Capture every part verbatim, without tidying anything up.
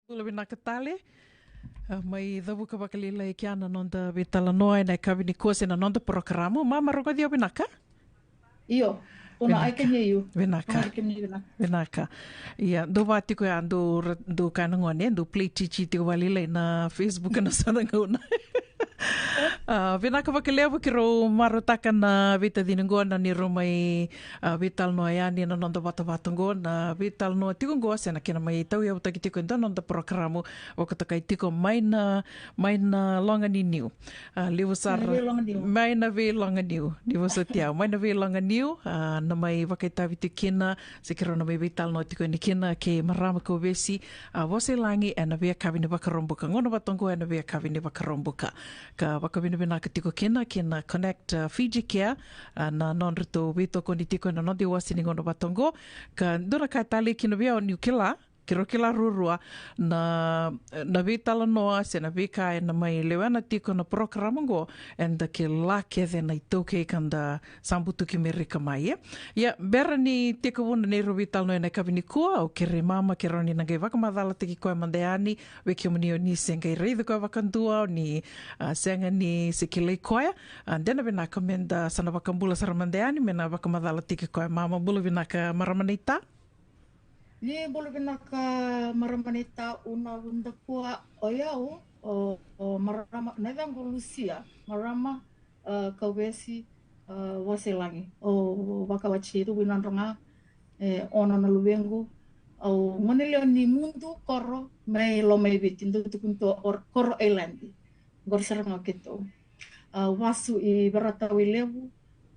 Bula vinaka tale. A, mai cavuka vakalailai kea na noda veitalanoa ena yakavi nikua se na noda porokaramu. Mama, rogoci au vinaka? Io, Puna, I can hear you. Vinaka. Puna, I can hear you, vinaka. Vinaka. Ia, dou va tiko ya, dou ra-, dou kaya na gone, dou play titi tiko vakalailai na Facebook na sa na gauna. A, vinaka vakalevu keirau marautaka na veitacini qo na neirau mai, a, veitalanoa yani na noda vatavata qo, na veitalanoa tiko qo se na kena mai tauyavutaki tiko e dua na noda porokaramu vakatokai tiko mai na, mai na loga ni niu. A, levu sara. Mai na veiloga niu. Mai na veiloga niu. Ni vosoti au. Mai na veiloga niu, a, na mai vakaitavi tiko kina, se keirau na mai veitalanoa tiko yani kina kei marama Kauvesi, a, Vosa i Lagi ena veiyakavi ni Vakaraubuka. Gauna vata qo ena veiyakavi ni Vakaraubuka. Ka vakavinavinaka tiko kina, kina Connect, a, Fiji Care, a, na nodratou veitokoni tiko ena noda iwase ni gauna vata qo. Ka dua na ka e talei kina vei au niu kila, keirau kila ruarua na, na veitalanoa se na veika ena mai lewena tiko na porokaramu qo, eda kila kece na iTaukei ka da sa butuki Merika mai, e. Ia, bera ni tekivu na neirau veitalanoa ena yakavi nikua, au kerei Mama ke rawa ni na qai vakamacalataki koya mada yani vei kemuni o ni se qai raici koya vakadua, o ni, a, sega ni se kilai koya. A, de na vinaka meda sa na vakabula sara mada yani me na vakamacalataki koya. Mama, bula vinaka marama naita. Ni bula vinaka marama naita, Una Vudakua, o yau o, o marama, na yacaqu o Lusia, marama, a, Kauvesi, a, Vosa i Lagi. O vakawati Cuvu i Nadroga, e ono na luvequ. Au gone lewe ni Mudu, koro mai Lomaiviti, dau tukuni tu o Koro Ailadi. Qori sara ga o keitou. Au vasu i Verata, Wailevu,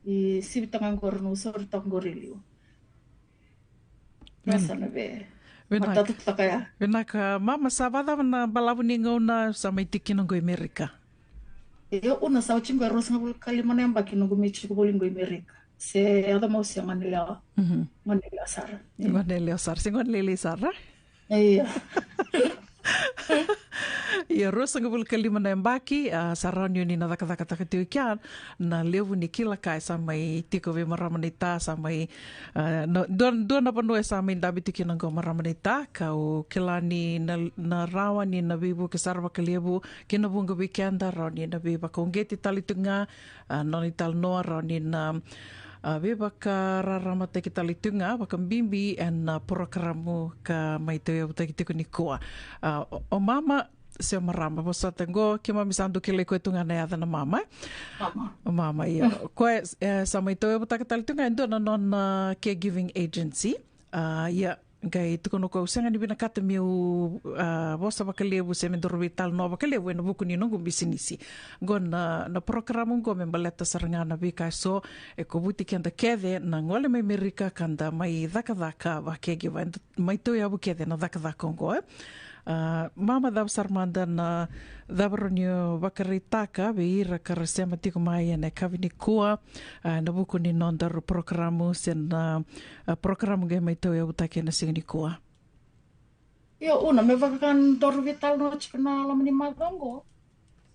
i Sivita ga qori, na usori toka qori i liu. Vinaka. Sa na vei. Vinaka. Matata toka ya. Vinaka, Mama, sa vakacava na balavu ni gauna sa mai tiko kina qo i Merika? Io, Una, sa oti qo e ruasagavulu ka lima na yabaki noqu mai tiko voli qo i Merika. Se yaco mai se gone lewa. Mhm. Gone lewa sara. Io. Gone lewa sara. Se gone lailai sara. Io. Ia, ruasagavulu ka lima na yabaki, a, sa rawa ni o ni na cakacakataka tiko i kea, na levu ni kila ka e sa mai tiko vei marama naita, sa mai, a, na, dua, dua na vanua e sa mai dabe tiko kina qo marama naita, kau kila ni na, na rawa ni na veivuke sara vakalevu ki na vuqa vei keda, rawa ni na veivakauqeti tale tu ga, a, nona italanoa, rawa ni na, a, veivakararamataki tale tu ga vakabibi ena, a, porokaramu ka mai tauyavutaki tiko nikua. A, o, o Mama, se o marama, vosota qo, keimami sa dau kilai koya tu ga na yaca na Mama, e? Mama. O Mama, ia. Koya, e, sa mai tauyavutaka tale tu ga e dua na nona, a, caregiving agency. A, ia, qai tukuna o koya, au sega ni vinakata meu, a, vosa vakalevu se me daru veitalanoa vakalevu ena vuku ni noqu bisinisi. Qo na, na porokaramu qo me baleta sara ga na veika eso e kovuti keda kece na gole mai Merika ka da mai cakacaka vakacaregiver, mai tauyavu kece na cakacaka oqo, e. A, Mama, cava sara mada na, cava rawa ni o vakaraitaka vei ira ka ra sema tiko mai ena yakavi nikua, a, ena vuku ni nodaru porokaramu se na, a, porokaramu qai mai tauyavutaki ena siga nikua? Io, Una, me vaka ga daru veitalanoa tiko na loma ni macawa oqo.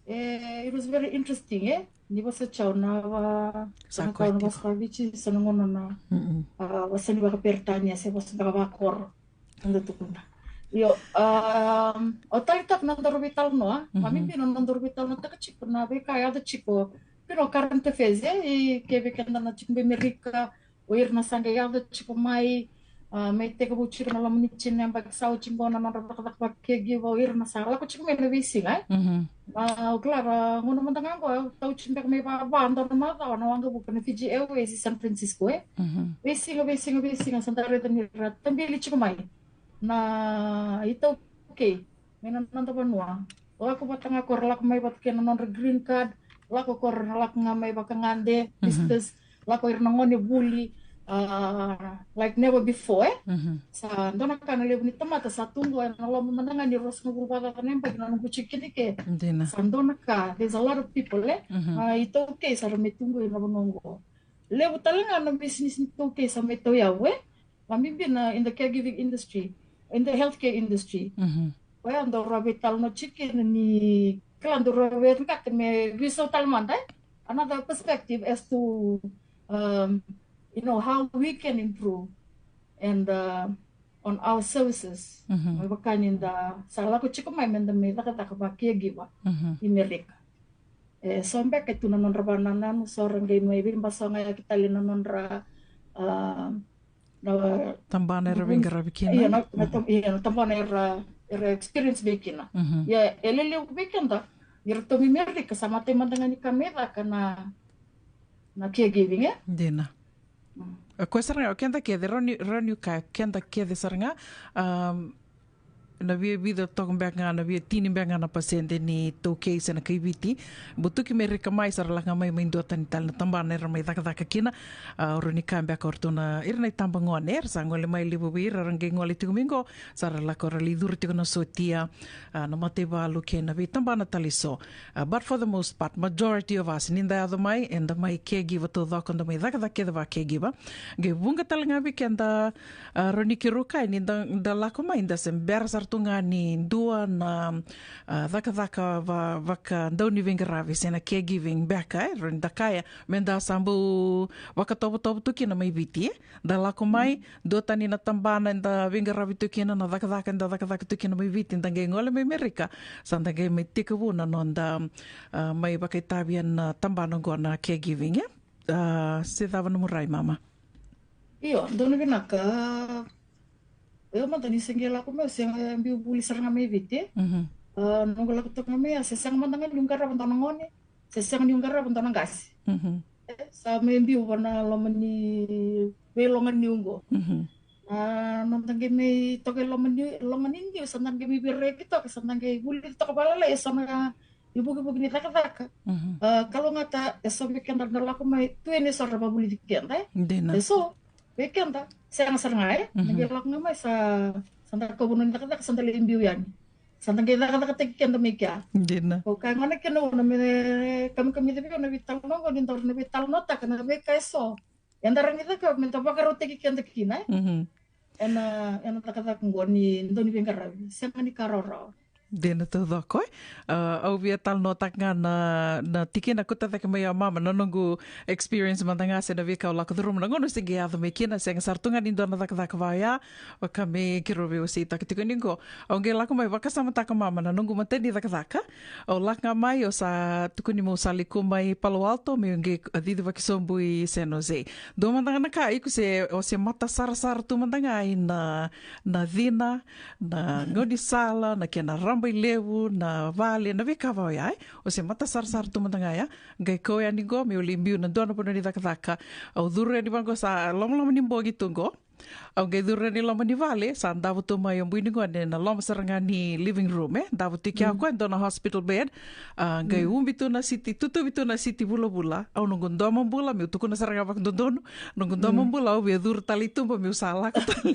E, it was very interesting, e? Ni vosa tiko na va-, sa na koya tiko na vosa Viti, sa na gauna na, mm-mm, a, vosa ni vakaperitania se vosa beka vakoro. Eda tukuna. Io, a, o taleitaka na nodaru veitalanoa, mhm, vakabibi na nodaru veitalanoataka tiko na veika e yaco tiko, you know, current affairs, e, i ke vei keda na tiko mai Merika, o ira na sa qai yaco tiko mai, a, me tekivu tiko na loma ni tini na yabaki sa oti qo na nodra cakacaka vaka caregiver, o ira na sa lako tiko mai na veisiga, e? Mhm. A, au kila ra gauna mada ga qo, au tau tiko beka mai va, va dua na macawa na waqavuka na Fiji Airways i San Francisco, e? Mhm. Veisiga, veisiga, veisiga, sa da raica ni ra tabili tiko mai na iTaukei mai na noda vanua. Lako vata ga ko ra lako mai vata kei na nodra green card, lako ko ra lako ga mai vakagade, mhm, visitors, lako ira na gone vuli, a, like never before, e? Mhm. Sa dua na ka na levu ni tamata sa tu qo ena loma mada ga ni ruasagavulu vakacaca na yabaki na noqu tiko kina i ke. Dina. Sa dua na ka, there's a lot of people, e? Mhm. A, iTaukei sa ra mai tu qo ena vanua qo. Levu tale ga na bisinisi ni iTaukei sa mai tauyavu, e? Vakabibi na in the caregiving industry, in the healthcare industry. Mhm. Koya daru a veitalanoa tiko kina ni kila daru a veiqata me veisau tale mada, e? Another perspective as to, um, you know, how we can improve. And, uh, on our services. Mai vaka ni da sa lako tiko mai me da mai cakacaka va caregiver i Merika. E so beka e tu na nodra vanananu, so ra qai mai veibasoga yaki tale na nodra, ah, na tabana era veiqaravi kina. Ia na, na tab-, ia na tabana era, era experience vei kina. Ia e lelevu vei keda, ni ratou mai Merika sa matai mada ga ni ka me caka na, na caregiving, e? Dina. O koya sara ga, o keda kece, rawa ni, rawa ni kaya, keda kece sara ga, um, na via vica toka beka ga, na via tini beka ga na pasede ni taukei se na kai Viti. Butuki Merika mai, sa ra lako ga mai, mai duatani tale na tabana era mai cakacaka kina. A, o rawa ni kaya beka o ratou na, ira na itabagone, era sa gole mai levu vei ira, ra qai gole tiko mai qo, sa ra lako ra lai curu tiko na sotia, a, na mataivalu kei na veitabana tale eso. A, but for the most part, majority of us, ni da yaco mai, eda mai caregiver taucoko, da mai cakacaka kece va caregiver. Qai vuqa tale ga vei keda, a, rawa ni keirau kaya ni da, da lako mai, da se bera sara tu ga ni dua na, a, cakacaka va, vakadauniveiqaravi se na caregiving beka, e, rawa ni da kaya, me da sa bau vakatovotovo tu kina mai Viti, e. Da lako mai, duatani na tabana eda veiqaravi tu kina, na cakacaka eda cakacaka tu kina mai Viti, da qai gole mai Merika, sa da qai mai tekivu na noda, a, mai vakaitavi ena tabana oqo na caregiving, e. A, se cava nomu rai, mama? Io, donu vinaka. Io, mada ni se qai lako mai, se qai biu vuli sara ga mai Viti. A, noqu lako toka ga mai, a, se sega mada ga niu qarava dua na gone, se sega niu qarava dua na qase. E, sa mai biu va na loma ni veiloga niu qo. A, noda qai mai toka i loma ni, loga ni niu, sa da qai mai vireki toka, sa da qai vuli toka valalai, e so na ivukivuki ni cakacaka. A, kalougata, e so vei keda da lako mai, tu yani e so ra vavulici keda, e. Dina. E so vei keda, sega sara ga, e. Na qai lako ga mai sa, sa da kau vanua ni cakacaka, sa da lai biu yani. Sa da qai cakacakataki keda mai kea. Dina. Au kaya gona kina, au na me kamikamica vei au na veitalanoa qo, ni dau na veitalanoataka na veika e so eda rawa ni cakava me da vakarautaki keda kina, e. Ena, ena cakacaka qo ni dauniveiqaravi, sega ni ka rawarawa. Dina taucoko, e. A, au via talanoataka ga na, na tikina, kauta cake mai o mama na noqu experience mada ga se na veika au lako curuma na gauna au se qai yaco mai kina, sega sara tu ga ni dua na cakacaka va oya, vaka me keirau veiwaseitaka tiko ni qo. Au qai lako mai, vakasamataka mama na noqu matai ni cakacaka. Au lako ga mai, au sa tukuni meu sa lai kua mai Palo Alto, meu qai cici vakasobu i San Jose. Dua mada ga na ka, iko se, o se matasarasara tu mada ga ina, na cina, na gaunisala, na kena rabailevu, na vale, na veika va oya, e. O se matasarasara tu mada ga ya. Qai kau yani qo meu lai biu na dua na vanua ni cakacaka. Au curu yani vaqo sa lomaloma ni bogi tu qo. Au qai curu yani loma ni vale, sa davo tu mai o bui ni gone na loma sara ga ni living room, e. Davo tiko ya o koya e dua na hospital bed. A, qai ubi tu na siti, tutuvi tu na siti vulavula. Au noqu domobula, meu tukuna sara ga vakadodonu. Noqu domobula, au via curu tale i tuba, meu sa lako tale.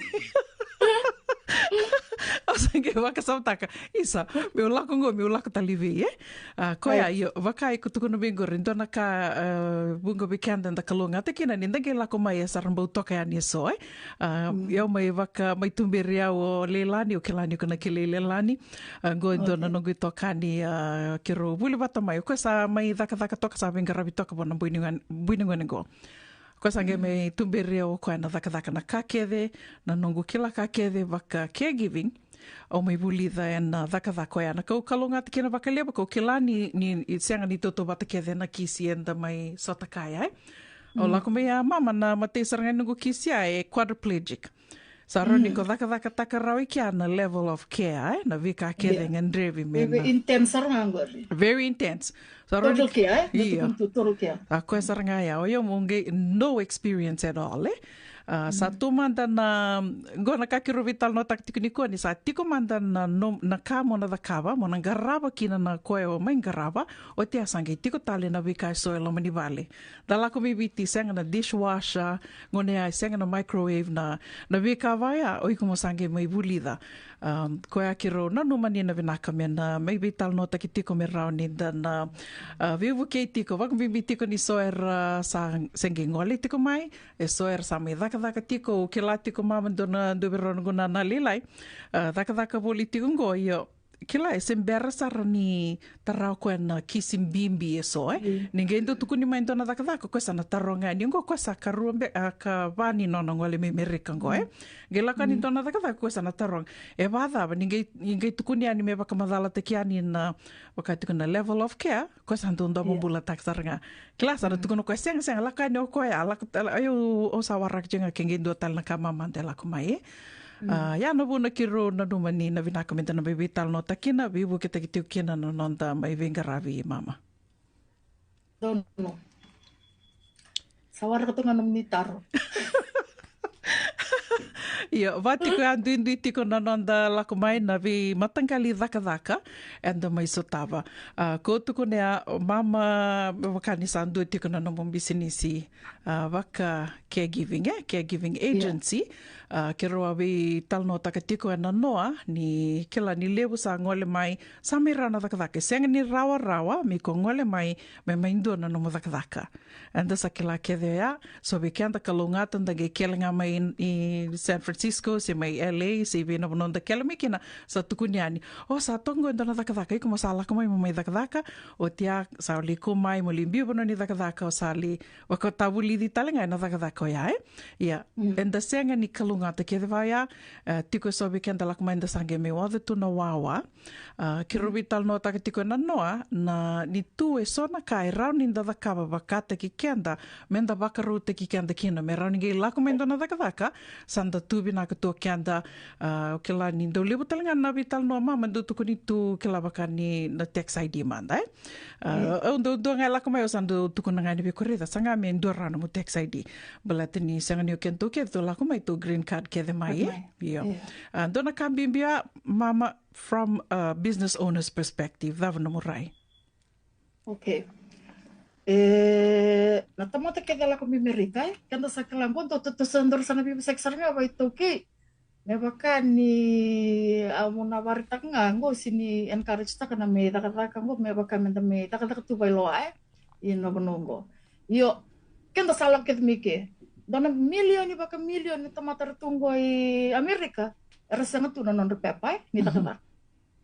Au sa qai vakasamataka, isa, meu lako qo, meu lako tale vei, e. A, koya, io, vaka iko tukuna mai qori, dua na ka, a, vuqa vei keda da kalougata kina ni da qai lako mai, e sa ra bau toka yani e so, e. A, io, mai vaka, mai tuberi au o Leilani, o kila ni ko na kilai Leilani. A, qo e dua na noqu itokani, a, keirau vuli vata mai, o koya sa mai cakacaka toka, sa veiqaravi toka vua na bui ni gone, bui ni gone qo. Koya sa qai mai tuberi au o koya na cakacaka, na ka kece, na noqu kila ka kece vaka caregiving. Au mai vulica ena cakacaka oya, na kau kalougata kina vakalevu, kau kila ni, ni, ni sega ni tautauvata kece na kisi eda mai sota kaya, e. Au lako mai ya mama, na matai sara ga ni noqu kisi ya e quadriplegic. Sa rawa ni ko cakacakataka rawa i kea na level of care, e, na veika kece e gadrevi me na. Very intense sara ga qori. Very intense. Sa rawa ni. Total care, e? Io. Tukuna tu total care. A, koya sara ga ya, o yau meu qai no experience at all, e. A, sa tu mada na, qo na ka keirau veitalanoataka tiko nikua ni sa tiko mada na, no, na ka mo na cakava, mo na qarava kina na koya o mai qarava, oti ya sa qai tiko tale na veika e so e loma ni vale. Da lako mai Viti, sega na dishwasher, gone ya, sega na microwave, na, na veika va ya, o iko mo sa qai mai vulica. Um, koya keirau nanuma ni na vinaka me na mai veitalanoataki tiko me rawa ni da na, a, veivukei tiko, vakabibi tiko ni so era sa se qai gole tiko mai, e so era sa mai cakacaka tiko, au kila tiko mama dua na, dua vei rau na noqu nana lailai, a, cakacaka voli tiko qo, io, kila e se bera sara ni tara o koya na kisi bibi e so, e. Ni qai dau tukuni mai dua na cakacaka, o koya sa na taroga yani. Oqo o koya sa karua be, a, ka va ni nona gole mai Merika oqo, e. Qai lako yani dua na cakacaka, o koya sa na taroga. E vacava, ni qai, ni qai tukuni yani me vakamacalataki yani na, vaka tiko na level of care, o koya sa dau domo bulataka sara ga. Kila sa na tukuna o koya, sega, sega, lako yani o koya, lako, au, au sa waraka tiko ga ke qai dua tale na ka mamada e lako mai, e. A, ia na vuna keirau nanuma ni na vinaka meda na mai veitalanoataka kina, veivuketaki tiko kina na noda mai veiqaravi, mama. Donu. Sa waraka tu ga nomuni taro. Io, va tiko ya, duidui tiko na noda lako mai na veimataqali cakacaka eda mai sotava. A, ko tukuna ya, mama, vaka ni sa dua tiko na nomu bisinisi, a, vaka caregiving, e, caregiving agency. A, keirau a veitalanoataka tiko ena noa, ni kila ni levu sa gole mai, sa mai rawa na cakacaka. E sega ni rawarawa me ko gole mai, me mai dua na nomu cakacaka. Eda sa kila kece oya, so vei keda kalougata da qai kele ga mai i, i San Francisco, se mai L A, se vei na vanua da kele mai kina, sa tukuni yani. O, sa toka qo e dua na cakacaka, iko mo sa lako mai mo mai cakacaka, oti ya sa lai kau mai mo lai biu vanua ni cakacaka, o sa lai vakatavulici tale ga ena cakacaka oya, e? Ia, eda sega ni kalougata kece vaya, e, tiko e so vei keda lako mai eda sa qai mai oca tu na wawa. A, keirau veitalanoataka tiko ena noa, na ni tu e so na ka e rawa ni da cakava vakataki keda, meda vakarautaki keda kina, me rawa ni qai lako mai dua na cakacaka, sa da tu vinaka tu o keda, a, o kila ni dau levu tale ga na veitalanoa mama, dau tukuni tu kila vaka ni na tax I D mada, e? A, au dau dua ga e lako mai, au sa dau tukuna ga ni vei ko Rita, sa ga me dua rawa nomu tax I D. Baleta ni sega ni o keda tou kece tou lako mai tou green card kece mai, e? Io. A, dua na ka bibi ya, mama, from a business owner's perspective, cava nomu rai? Okay. E, na tamata kece lako mai Merika, e? Keda sa kila qo, dou, dou, dou sa, dou sa na veivosaki sara ga vei iTaukei. Me vaka ni, a, au na vakaraitaka ga qo, se ni encourage taka na me cakacaka qo, me vaka meda me cakacaka tu vailoa, e? Ina vanua qo. Io, keda sa lako kece mai ke. Dua na milioni vakamilioni na tamata era tu qo i Amerika, era sega tu na nodra pepa, e? Ni cakacaka.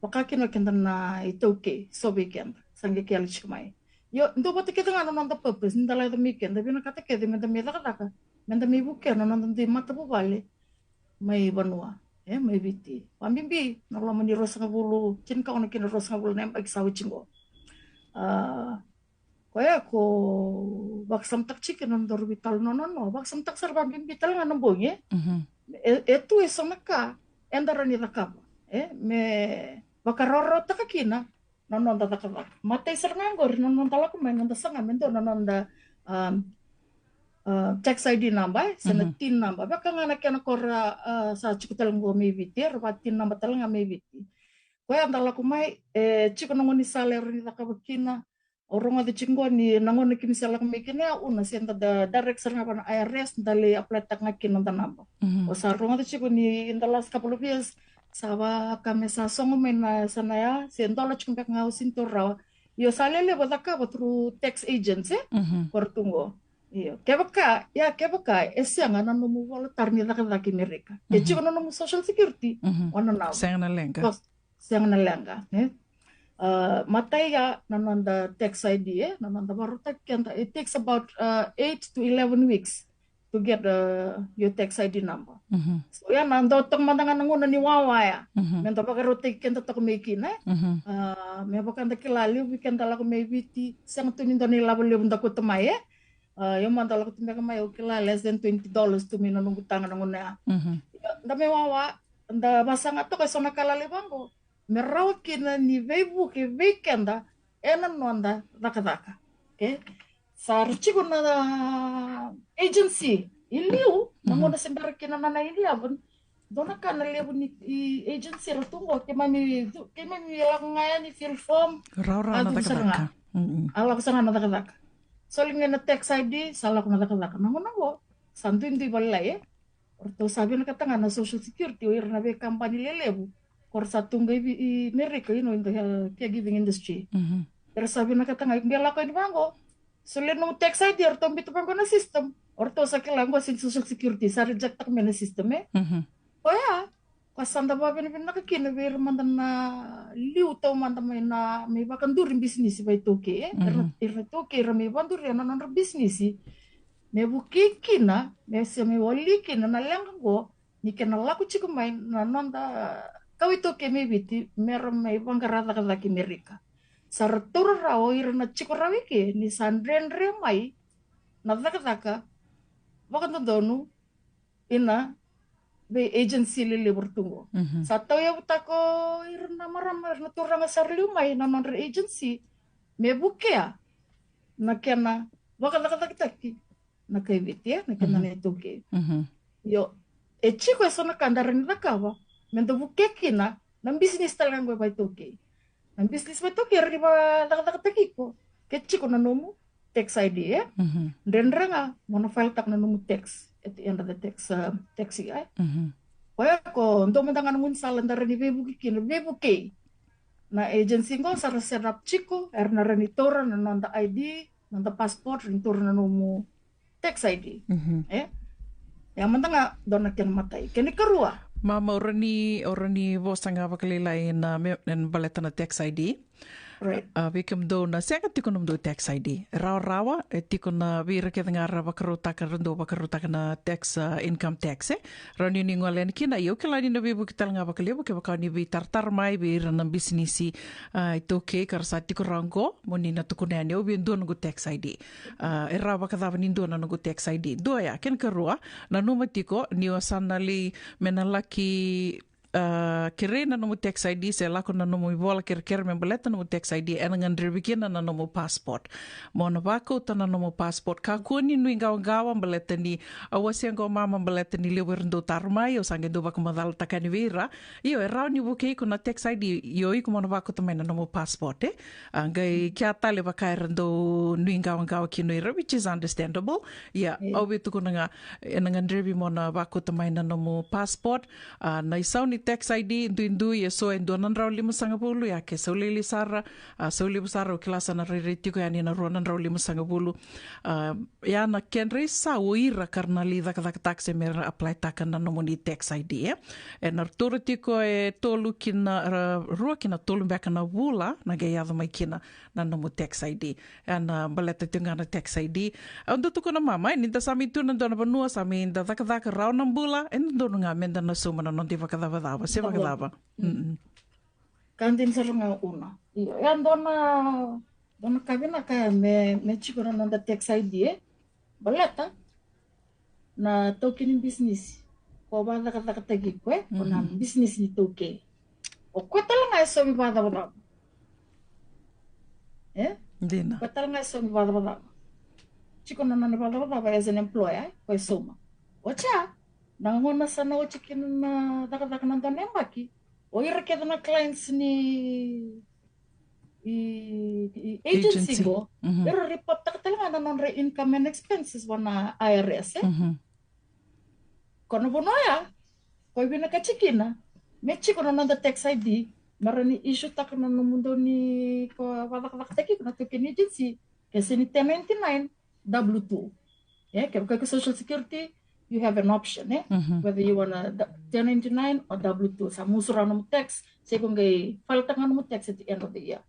Vaka kina o keda na iTaukei, so vei keda sa qai kele tiko mai. Io, dua vata kece ga na noda purpose, ni da lai mai keda, vinakata kece meda mai cakacaka, meda mai vukea na noda dui matavuvale mai vanua, e, mai Viti. Vabibi na loma ni ruasagavulu, tinikaono ki na ruasagavulu na yabaki sa oti qo. A, koya ko vakasamataka tiko na nodaru veitalanoa, vakasamataka sara vabibi tale ga na bogi, e? E, e tu e so na ka eda rawa ni cakava, e, me vakarawarawataka kina na noda cakacaka. Matai sara ga qori na noda lako mai, noda saga me dua na noda, um, uh, tax I D number, e, se na TIN number. Vaka ga na kena kora, uh, sa tiko tale qo mai Viti, era va TIN number tale ga mai Viti. Koya da lako mai, e, tiko na gaunisala e rawa ni cakava kina. Au rogoca tiko qo ni na gauna keimami sa lako mai kina, au na se da, da direct sara ga vua na I R S, da lai apply taka ga kina noda naba. Au sa rogoca tiko ni in the last couple of years, sa vaka me sa sogo mai na yasana ya, se dola tiko beka ga au sega ni taura rawa. Io, sa lelevu a cakava through tax agents, e? Ko ra tu qo. Io, kevaka, ia kevaka e sega na nomu vola tara ni cakacaka i Merika, ke tiko na nomu social security, o na naba. Sega na leqa. Sega na leqa, e? A, matai ya na noda tax I D, e, na noda vakarautaki keda, it takes about, uh, eight to eleven weeks to get, uh, your tax I D number. So ya na dau toka mada ga na gauna ni wawa ya, me da vakarautaki keda toka mai kina, e? A, me vaka da kila levu vei keda lako mai Viti, sega tu ni dua na ilavo levu da kauta mai, e? A, io, mada lako tu beka mai, au kila less than twenty dollars tu mai na noqu taga na gauna ya. Io, da mai wawa, da vasaga toka e so na ka lalai vaqo me rawa kina ni veivuke vei keda ena noda cakacaka. Okay? Sa ra tiko na agency i liu, na gauna se bera kina na nine eleven, dua na ka na levu ni agency ra tu qo, keimami, keimami lako ga yani, fill form, rawarawa na cakacaka. A lako sara ga na cakacaka. Soli ga na tax I D, sa lako na cakacaka. Na gauna qo sa duidui vakalailai, e? O ratou sa vinakata ga na social security, o ira na veikabani lelevu ko ra sa tu qo i Merika, you know, in the, uh, caregiving industry. Era sa vinakata ga, ke lako yani vaqo, solia nomu tax I D, o ratou biuta vaqo na system, o ratou sa kila qo sega ni social security, sa reject taka mai na system, e? Koya, Ko sa da vakavinavinaka kina vei ira mada na liu taumada mai na, mai vakaduri bisinisi vakaitaukei, e? Ira, ira na iTaukei, ira mai vakaduri na nodra bisinisi. Me vukei kina, me se me wali kina na leqa qo, ni kena lako tiko mai na noda kawa iTaukei mai Viti, mera mai vaqara cakacaka i Merika. Sa ra taura rawa o ira na tiko rawa eke, ni sa dredre mai na cakacaka vakadodonu ina vei agency lelevu ra tu qo. Sa tauyavutaka o ira na marama, ira na turaga sa ra liu mai na nodra agency, me vukea na kena vakacakacakataki na kai Viti, e, na kena na iTaukei. Io, e tiko e so na ka da rawa ni cakava me da vukea kina na bisinisi tale ga qo e vakaitaukei. Na bisinisi vakaitaukei era ni vakacakacakataki iko ke tiko na nomu tax I D, e? Dredre ga mo na file-taka na nomu tax at the end of the tax, uh, tax year, e? Koya ko dua mada ga na gaunisala da rawa ni veivuke kina, veivukei. Na agency qo sa ra set up tiko, era na rawa ni taura na noda I D, noda passport, ra ni taura na nomu tax I D. E? Ia mada ga dua na kena imatai. Kena ikarua. Mama, o rawa ni, o rawa ni vosa ga vakalailai na me, na baleta na tax I D. Right. A, vei kemudou na sega tiko nomudou tax I D. Rawarawa, e tiko na vei ira kece ga ra vakarautaka, ra dau vakarautaka na tax, a, income tax, e. Rawa ni ni gole yani kina, ia au kila ni na veivuke tale ga vakalevu kevaka ni veitaratara mai vei ira na bisinisi, a, iTaukei ka ra sa tiko rawa qo, mo ni na tukuna yani, au via dua noqu tax I D. A, e rawa vakacava ni dua na noqu tax I D? Dua ya, kena ikarua, nanuma tiko ni o sa na lai me na laki, a, kerei na nomu tax I D se lako na nomu ivola kerekere me baleta nomu tax I D, ena gadrevi kina na nomu passport. Mo na vakauta na nomu passport. Kakua ni nuiqawaqawa baleta ni au wasea qo, mama, baleta ni levu era dau taro mai, au sa qai dau vakamacalataka yani vei ira. Io, e rawa ni vukei iko na tax I D, io, iko mo na vakauta mai na nomu passport, e? A, qai kea tale vaka era dau nuiqawaqawa kina o ira, which is understandable. Ia, au via tukuna ga, ena gadrevi mo na vakauta mai na nomu passport. A, na isau ni tax I D duidui e so e dua na drau limasagavulu, ia ke sau lailai sara, a, sau levu sara, au kila sa na rairai tiko yani na rua na drau limasagavulu. A, ia na kedra isau o ira ka ra na lai cakacakataka se me ra apply-taka na nomuni tax I D, e? Ena taura tiko e tolu ki na, ra, rua ki na tolu beka na vula na qai yaco mai kina na nomu tax I D. Ena baleta tiko ga na tax I D. Au dau tukuna, mama, e, ni da sa mai tu ena dua na vanua, sa mai da cakacaka rawa na bula, e dodonu ga me da na sauma na noda ivakacavacava, se vakacava? Ka dina sara ga, Una. Io, e dua na, dua na ka vinaka ya me, me tiko na noda tax I D, e? Baleta na taukei ni bisinisi ko vakacakacakataki iko, e? Ko na bisinisi ni taukei. O koya tale ga e saumi vakacavacava. E? Dina. O koya tale ga e saumi vakacavacava. Tiko na nona vakacavacava as an employer, e? Ko e sauma. Oti ya, na gauna sa na oti kina na cakacaka na dua na yabaki, o ira kece na clients ni, i, i agency qo, era report-taka tale ga na nodra income and expenses vua na I R S, e? Ko na vanua ya ko e vinakati kina me tiko na noda tax I D, me ra ni issue-taka na nomudou ni ko vakacakacakataki iko na taukei ni agency, ke se ni ten ninety-nine, W two. E, kevaka ko Social Security, you have an option, e? Whether you wanna d-, ten ninety-nine or W two. Sa musu rawa nomu tax, se ko qai file-taka ga nomu tax at the end of the year.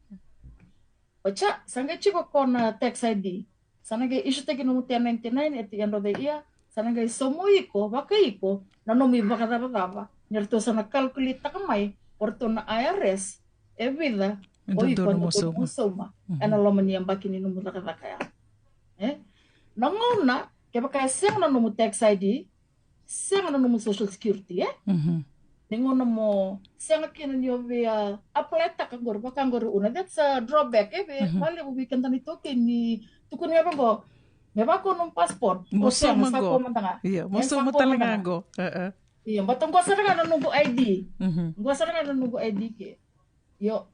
Oti ya, sa qai tiko ko na tax I D. Sa na qai issue-taki nomu ten ninety-nine at the end of the year. Sa na qai sauma iko, vaka iko, na nomu ivakacavacava. Ni ratou sa na calculate-taka mai o ratou na I R S e vica o iko e dodonu mo sauma ena loma ni yabaki ni nomu cakacaka ya. E? Na gauna, kevaka e sega na nomu tax I D, sega na nomu Social Security, e? Ni gauna mo sega kina ni o via apply-taka qori, vaka qori, Una, that's a drawback, e? Vei, vakalevu vei keda na iTaukei ni tukuni me vaqo, me vaqo nomu passport. Mo sauma qo. Ia, mo sauma tale ga qo. Ia, baleta qo sara ga na noqu I D. Qo sara ga na noqu I D ke. Io.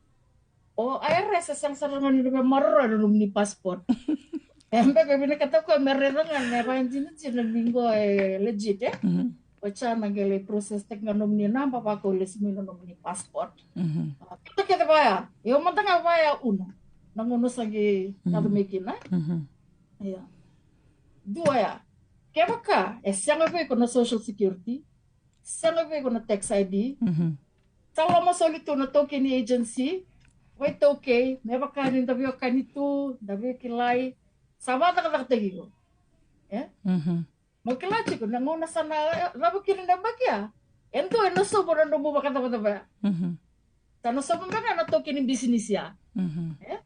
O I R S e sega sara ga ni na veimaroroi na nomuni passport. E beka e vinakata o koya me raica ga me vakajinajina ni qo e legit, e? Oti ya na qai lai process-taki ga nomuni naba, vaka o lesu mai na nomuni passport. A, kece kece vaya. Io, mada ga vaya, Una. Na gauna sa qai yaco mai kina. Ia. Dua ya. Kevaka e sega vei iko na Social Security, sega vei iko na tax I D. Mhm. Sa loma soli tu na token agency, vakaitaukei, me vaka ni da veiwekani tu, da veikilai, sa vakacakacakataki iko. E? Mhm. Mo kila tiko, na gauna sa na, e, cava kina na yabaki ya? E dua e na sobu na nomu vakacavacava ya. Mhm. Sa na sobu beka na token ni bisinisi ya. Mhm. E?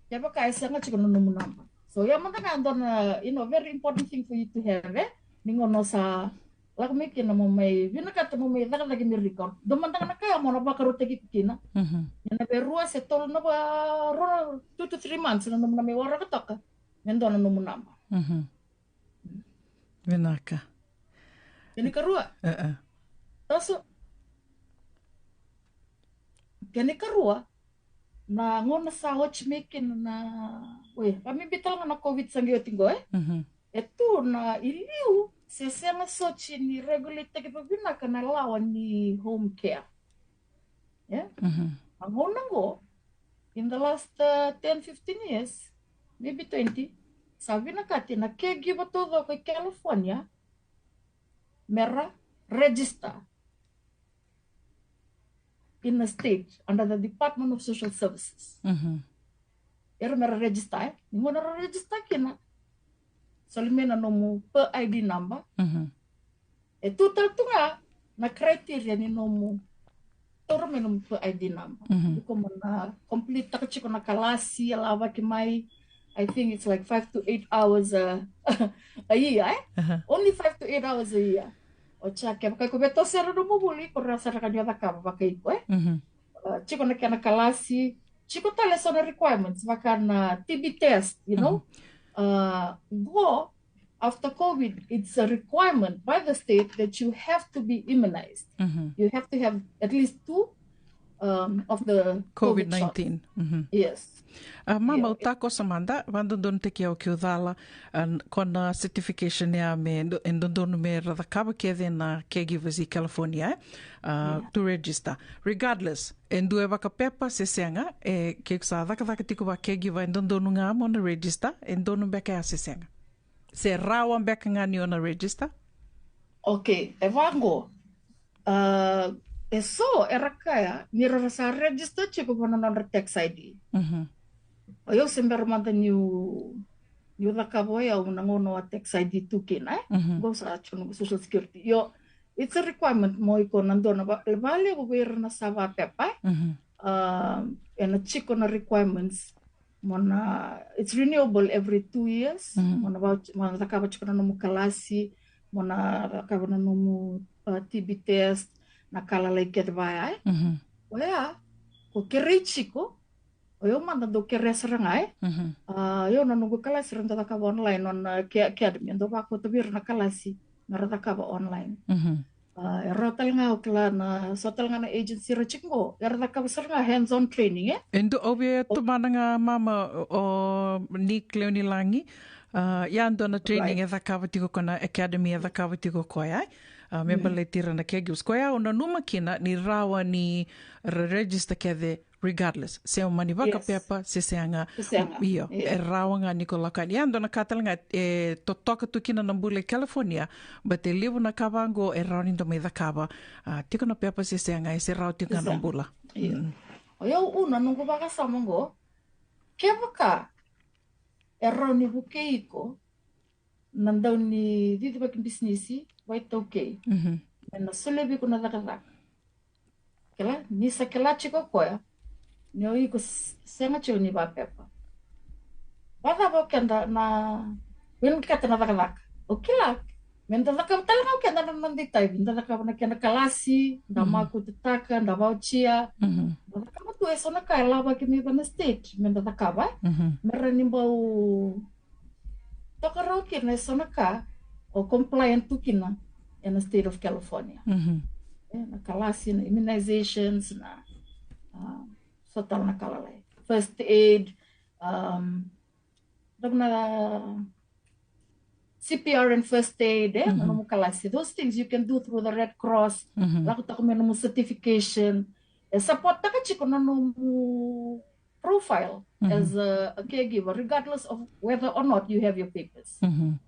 Kevaka e sega tiko na nomu naba. So, ya mada ga e dua na, you know, very important thing for you to have, e? Ni gauna sa lako mai kina mo mai vinakata mo mai cakacaka ni record. Dua mada ga na ka ya mo na vakarautaki kina. Mhm. Ena vei rua se tolu na va, rua, two to three months na nomu na mai waraka toka. Me dua na nomu naba. Mhm. Vinaka. Kena ikarua. E, e. Toso. Kena ikarua. Na gauna sa oti mai kina na, we, vakabibi tale ga na COVID sa qai oti qo, e? Mhm. E tu na iliu se sega soti ni regulate-taki vakavinaka na lawa ni home care. E? Mhm. Na gauna qo, in the last, uh, ten, fifteen years, maybe twenty, sa vinakati na caregiver taucoko i California me ra register in a state under the Department of Social Services. Mhm. Era me ra register, e? Ni gauna ra register kina, soli mai na nomu per I D number. Mhm. E tu tale tu ga na criteria ni nomu taura mai nomu per I D number. Mhm. Iko mo na complete-taka tiko na kalasi, e lavaki mai, I think it's like five to eight hours a, a year, e? Aha. Only five to eight hours a year. Oti ya, kevaka iko via toso sara nomu vuli, iko rawa sara ga ni o cakava vakaiko, e? Mhm. Uh, tiko na kena kalasi, tiko tale so na requirements, vaka na T B test, you know? Mhm. Uh, qo, after COVID, it's a requirement by the state that you have to be immunized. Mhm. You have to have at least two, um, of the COVID COVID shots. Nineteen. Mhm. Yes. A, mama, yeah, au takoso mada, vakadodonutaki au keu cala, a, ko na certification ya me do-, e dodonu me ra cakava kece na caregivers i California, e? A, yeah. To register. Regardless, e dua e vakapepa se sega, e, ke sa cakacaka tiko vaka caregiver, e dodonu ga mo na register, e donu beka ya se sega? Se rawa beka ga ni o na register? Okay, e vaqo. A, e so era kaya ni ra sa register tiko vua na nodra tax I D. Mhm. O yau se bera mada niu, niu cakava o yau na gauna o tax I D tu kina, e? Mhm. Qo sa tiko na Social Security. Io, it's a requirement mo iko na dua na va-, vakalevu vei ira na sa vakapepa, e? Mhm. A, ena tiko na requirements. Mo na, it's renewable every two years. Mhm. Mo na va-, mo na cakava tiko na nomu kalasi, mo na cakava na nomu, uh, T B test, na ka lalai kece vaya, e? Mhm. Oya, ko kerei tiko, o yau mada dau kerea sara ga, e? Mhm. A, o yau na noqu kalasi ra dau cakava online, on, uh, Care Academy, e dau vakauta vei ira na kalasi me ra cakava online. Mhm. A, e rawa tale ga, o kila na, so tale ga na agency ra tiko qo, era cakava sara ga hands-on training, e? E dua, au via tomana ga, mama, o Nick Leonilagi, a, ya dua na training, right, e cakava tiko ko na academy e cakava tiko koya, e? A, me, mm, baleti ira na caregivers. Koya au nanuma kina ni rawa ni ra register kece regardless, se o mani vakapepa, yes, se sega. Se sega. Io, yeah, e rawa ga ni ko lako yani. Ya dua na ka tale ga e totoka tu kina na bula i California, but e levu na ka vaqo e rawa ni da mai cakava. A, tiko na pepa se sega, e se rawa tiko ga na bula. Io. Mm. O yau una noqu vakasama qo, kevaka e rawa ni vukei iko na dau ni cicivaki bisinisi vakaitaukei. Mhm. Me na solia vei iko na cakacaka. Kila, ni sa kila tiko koya ni o iko s-, sega tiko ni vakapepa. Vakacava o keda na vinakata na cakacaka? O kila, me da cakava tale ga o keda na noda itavi, da cakava na kena kalasi, da, mhm, makututaka, da vauchia. Mhm. Da cakava tu e so na ka e lavaki mai vua na state me da cakava, e? Mhm. Me rawa ni bau toka rawa kina e so na ka o compliant tu kina ena state of California. Mhm. E, na kalasi, na immunizations, na, um, so tale na ka lalai. First aid, um, na C P R and first aid, e, na, mhm, nomu kalasi. Those things you can do through the Red Cross. Mhm. Lako toka mai nomu certification. E support-taka tiko na nomu profile, mhm, as a, a caregiver, regardless of whether or not you have your papers. Mhm.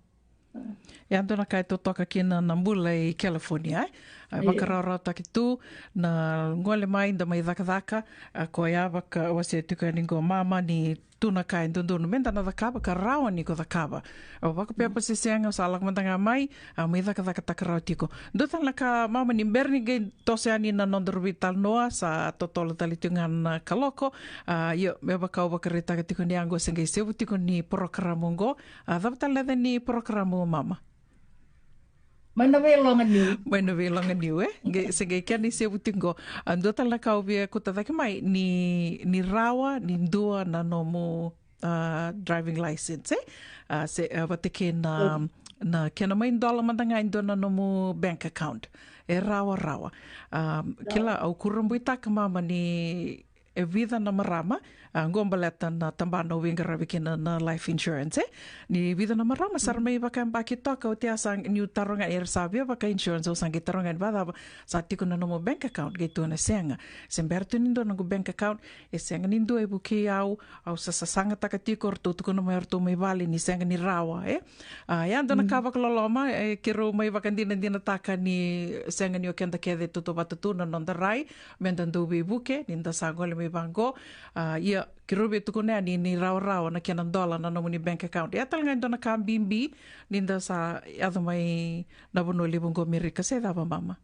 Ia dua na ka e totoka kina na bula i California, e? A, io. Vakarawarawataki tu na gole mai da mai cakacaka, a, koya vakawasea tiko yani qo mama ni tu na ka e dodonu me da na cakava ka rawa ni ko cakava. A, vakapepa se sega, sa lako mada ga mai, a, mai cakacakataka rawa tiko. Dua tale na ka mama ni bera ni qai toso yani na noda ruvi talanoa, sa totolo tale tiko ga na kaloko. A, io, me vaka au vakaraitaka tiko ni a qo se qai sevu tiko ni porokaramu qo. A, cava tale na yaca ni porokaramu mama? Mai na veiloga niu. Mai na veiloga niu, e? Qai, se qai kena isevu tiko qo. A, dua tale na ka au via kauta cake mai ni, ni rawa ni dua na nomu, a, driving license, e? A, se, a, vata kei na, na kena mai dola mada ga e dua na nomu bank account. E rawarawa. A, kila, au kurabuitaka mama ni e vica na marama, a, qo baleta na tabana au veiqaravi kina na life insurance, e? Ni vica na marama sa ra mai vakayabaki toka, oti a sa niu taroga, era sa via vaka insurance, au sa qai taroga ni vacava, sa tiko na nomu bank account, qai tukuna sega. Se bera tu ni dua noqu bank account, e sega ni dua e vukei au, au sa sasagataka tiko, ratou tukuna mai ratou mai vale ni sega ni rawa, e? A, ia dua na ka vakaloloma, e, keirau mai vakadinadinataka ni sega ni o keda kece tautauvata tu na noda rai, me da dau veivuke ni da sa gole mai vaqo. A, ia, keirau via tukuna yani ni rawarawa na kena dola na nomuni bank account. Ia tale ga e dua na ka bibi ni da sa yaco mai na vanua levu qo Amerika, se cava mama?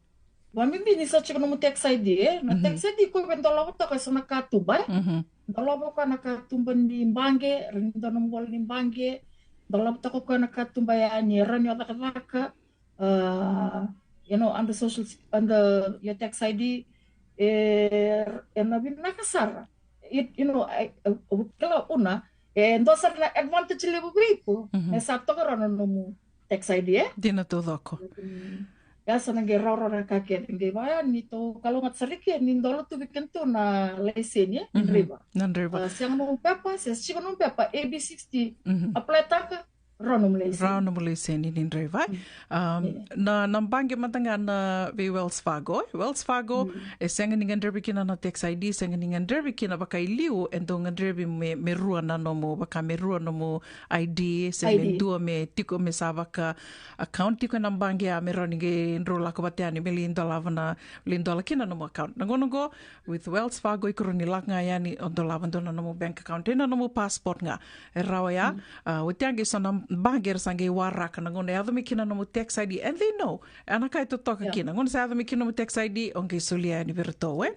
Vakabibi ni sa tiko nomu tax I D, e? Na tax I D ko via dolava toka e so na katuba, e? Dolava koya na katuba ni baqe, ra ni dua nomu vola ni baqe, dolava toka koya na katuba yani e rawa ni o cakacaka, a, you know, under social sec-, under your tax I D, e, e na vinaka sara. You, you know, I, I, I, kila una, e dua sara na advantage levu vei iko, me sa toka rawa na nomu tax I D, e? Dina taucoko. Ia sa na qai rawarawa na ka kece, qai vaya ni tou kalougata sara i ke, ni dola tu vei kedatou na laiseni, e? Na driver. Na driver. A, sega nomu pepa, se sega nomu pepa, A B sixty, apply taka, rawa nomu laiseni. Rawa nomu laiseni ni driver. Um, na, na baqe mada ga na vei Wells Fargo, e? Wells Fargo, e sega ni gadrevi kina na tax I D, sega ni gadrevi kina vaka i liu, e dau gadrevi me, me rua na nomu, vaka me rua nomu I D, se me dua me tiko me sa vaka account tiko ena baqe, a, me rawa ni qai drau lako vata yani me lai dolava na, lai dola kina nomu account. Na gauna qo, with Wells Fargo, iko rawa ni lako ga yani o dolava dua na nomu bank account, ena nomu passport ga. E rawa ya, a, oti a qai so na baqe era sa qai waraka na gauna e yaco mai kina nomu tax I D, and they know, e na ka e totoka kina. Gauna sa yaco mai kina nomu tax I D, o qai solia yani vei ratou, e?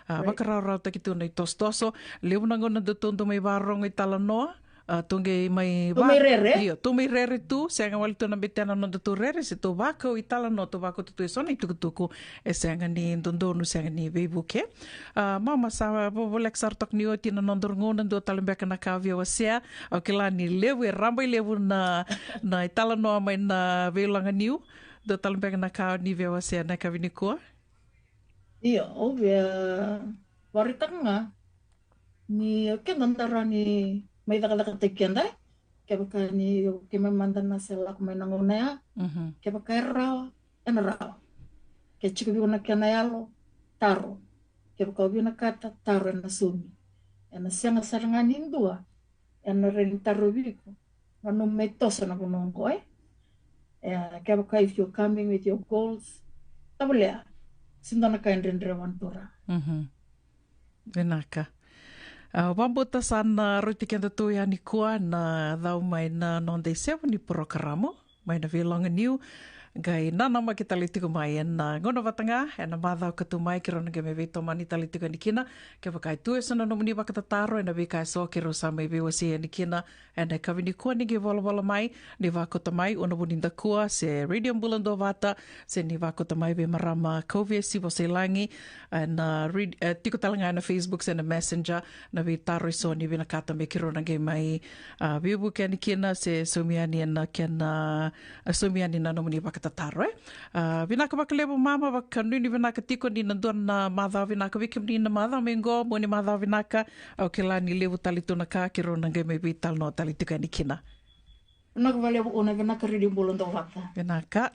A, vakarawarawataki tu na itosotoso, levu na gauna datou dau mai varogo i talanoa, a, tou qai mai, tou mai rere? Io, tou mai rere tu, sega wale tu na betena na nodatou rere, se tou vakau i talanoa, tou vakau tu e so na itukutuku, e sega ni dodonu, sega ni veivuke. A, mama, sa vovoleka sara toka ni oti na noda gauna, dua tale beka na ka via wasea, au kila ni levu, e raba i levu na, na italanoa mai na veiloga niu, dua tale beka na ka ni via wasea na yakavi nikua. Io, au via vakaraitaka ga ni o keda da rawa ni mai cakacakataki keda, e? Kevaka ni keimami mada na se lako mai na gauna ya, kevaka e rawa, ena rawa. Ke tiko vei iko na kena yalo, taro. Kevaka o vinakata, taro, ena saumi. Ena sega sara ga ni dua ena rawa ni tarovi iko na nomu mai toso na vanua oqo, e? E, kevaka if you're coming with your goals, tovolea. Sega ni dua na ka e dredre vua na Turaga. Vinaka. A, vakabauta sa na rauti kedatou yani nikua na cau mai na noda isevu ni porokaramu mai na veiloga niu. Qai nanamaki tale tiko mai ena gauna vata ga ena macawa ka tu mai, keirau na qai mai veitomani tale tiko yani kina. Kevaka e tu e so na nomuni vakatataro ena veika e so, keirau sa mai veiwasei yani kina ena yakavi nikua, ni qai volavola mai, ni vakauta mai Una Vunidakua se Radio Bula Duavata, se ni vakauta mai vei marama Kauvesi Vosailagi, ena rid-, e, tiko tale ga ena Facebook se na Messenger, na veitaro e so ni vinakata me keirau na qai mai, a, veivuke yani kina se saumi yani ena kena, a, saumi yani na nomuni vakatataro, e. A, vinaka vakalevu mama, vakanuinui vinaka tiko ni na dua na macawa vinaka vei kemuni na macawa mai qo, mua ni macawa vinaka, au kila ni levu tale tu na ka keirau na qai mai veitalanoa tale tiko yani kina. Vinaka vakalevu Una, vinaka Radio Bula Duavata. Vinaka.